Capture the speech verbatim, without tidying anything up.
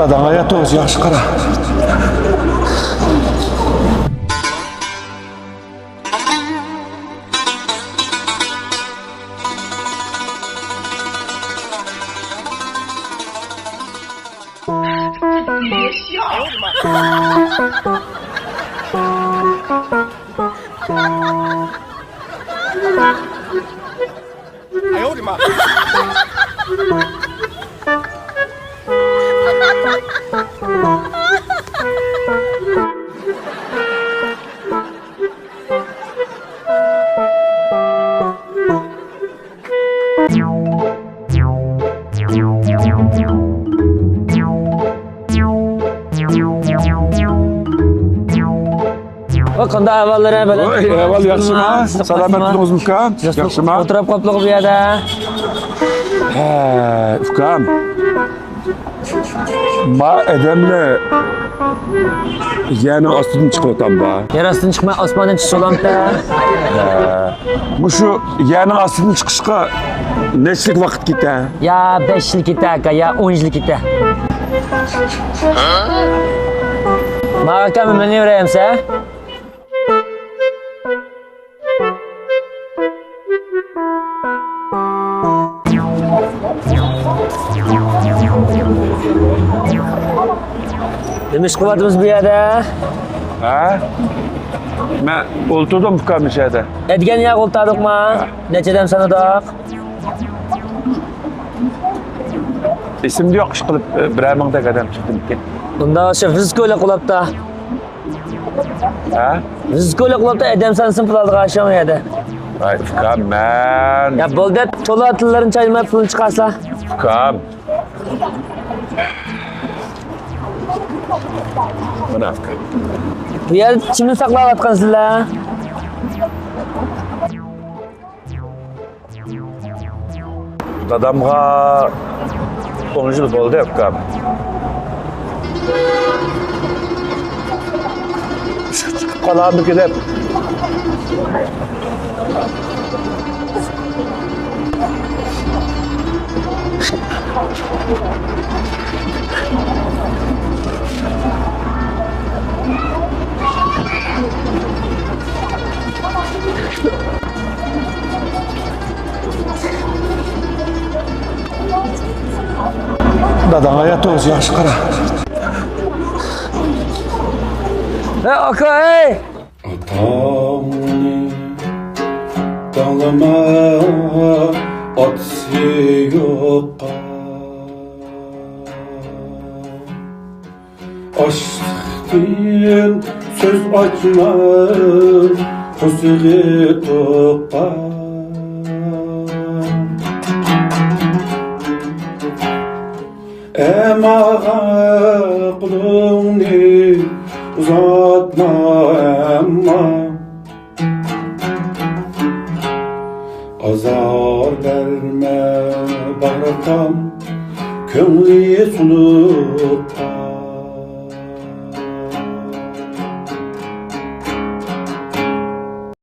داداڭغا ياتىۋالسا ياخشى قارا. ۋاي، قانداق ئەھۋاللىرى، بەلەن؟ ۋاي، ئەھۋال ياخشىما؟ سالامەتلىكىڭىزمۇ، ئۇكام؟ ياخشىما؟ ئولتۇرۇپ قاپلىغۇ بۇ يەردە. ھە، ئۇكام. ما ئادەملەر يەرنىڭ ئاستىدىن چىقىۋاتامدا. يەر ئاستىدىن چىقماي، ئاسماندىن چۈشۈۋالامتە. ھە. مۇشۇ يەرنىڭ ئاستىدىن چىقىشقا نەچچىلىك ۋاقىت كېتە؟ يا بەش يىل كېتە، ئاكا، يا ئون يىل كېتە. ماڭا ئاكام، مېنى يۈرەيمسە؟ نېمە ئىش قىلىۋاتىمىز بۇ يەردە؟ ھە؟ مەن ئولتۇردۇم ئۇكام مۇشۇ يەردە. ئەتىگەن ياق ئولتۇردۇقما؟ نەچچە ئادەم سانىدۇق؟ ئېسىمدە يوق، ئىشقىلىپ، بىرەر مىڭدەك ئادەم چىقتىمىكىن. ئۇنداق بولسا رىزىق ئويلاپ قولاپتا. ھە؟ رىزىق ئويلاپ قولاپتا، ئادەم سانىسىنى پۇل ئالىدىغان ئىش يوق ئۇ يەردە. ۋاي ئۇكام، مەن. يا بولدى، تولا تىللىرىنى چايماي پۇلنى چىقارسا. ئۇكام. مانا ئۇكام. بۇ يەردە كىمنى ساقلاۋاتقانسىلەر؟ دادامغا ئون يىل بولدى، ئۇكام. چىقىپ قالامدىكى دەپ. داداڭغا ياتىۋالسا ياخشى قارا. ھە، ئاكا، ھەي! ئاتاڭنى داڭلىما، ئاتىسى يوققا. ئاچلىقتىن سۆز ئاچما، قورسىقى توققان. ئەمما قولۇڭنى ئۇزاتما، ئەمما. ئازار بەرمە باغرىقام، كۆڭلى سۇنۇپ.